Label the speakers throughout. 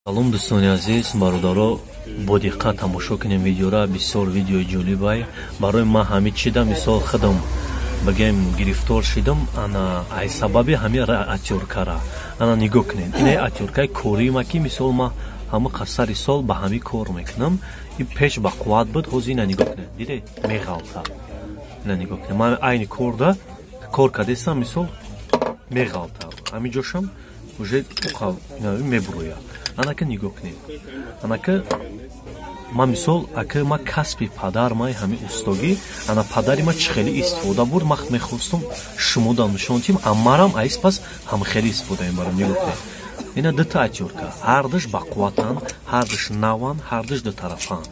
Speaker 1: Салом, дӯстони азиз, бародаро, бо диққат тамошо кунем видеора. Бисёр видеои ҷолибай барои ман. Ҳами чида, мисол, худам бигем, гирифтор шидам. Ана, ай сабаби ҳами отвёрткара. Ана, нигоҳ кунед, инаи отвёрткаи корима, ки, мисол, ман ҳама қасари сол ба ҳами кор мекунам. И пеш ба қувват буд, ҳозир ина нигоҳ кунед, диде, меғалта. Ина нигоҳ кунед, ман айни корда кор кардестам, мисол, меғалта, ҳамин ҷошам уже мебурояд. Анака, нигоҳ кунед, анака ман, мисол, ака, ма касби падар май ҳами устогӣ. Ана, падари ма чӣ хеле истифода бурд, ман мехостум шумода нишон тим, аммарам аис пас ҳам хеле истифода мебарам. Нигоҳ кунед, ина дута отвёртка, ҳардуш бақувватанд, ҳардуш наванд, ҳардуш дутарафанд.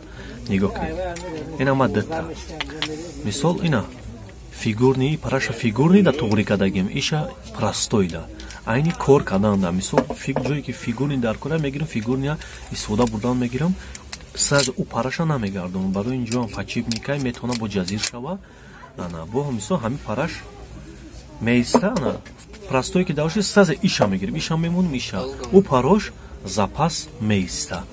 Speaker 1: Нигоҳ кунед, ина ма дута, мисол, ина фигурный параша, фигурный да туғри кардагим, иша простой да айни кор карданда. Мисол, ҷое ки фигурный дар кора мегирам, фигурный истифода бурдан мегирам, сразу ӯ параша намегардонам. Барои ин ҷоам подшипникай метавона бо ҷазир шава. Ана, бо, мисол, ҳамин параш меиста. Ана, простой ки давоши, сразу иша мегирем, иша мемонем, иша ӯ парош запас меиста.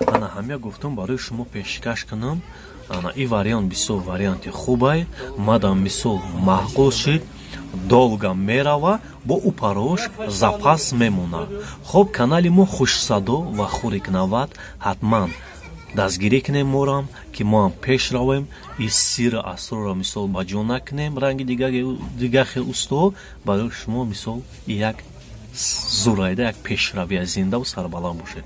Speaker 1: Ана, ҳамя гуфтам, барои шумо пешкаш кунам. Ана, и вариант бисёр варианти хубай, мадам, мисол, маъқул шид, долго мерава, бо ӯ парош запас мемонад. Хоб, канали мо «Хушсадо ва Хурикнавад», ҳатман дастгирӣ кунем морам, ки мо ҳам пеш равем и сиру асрорро, мисол, ба ҷо накунем ранги дигар хел усто. Барои шумо, мисол, як зурайда, як пешравия. Зиндаву сарбаланд бошед.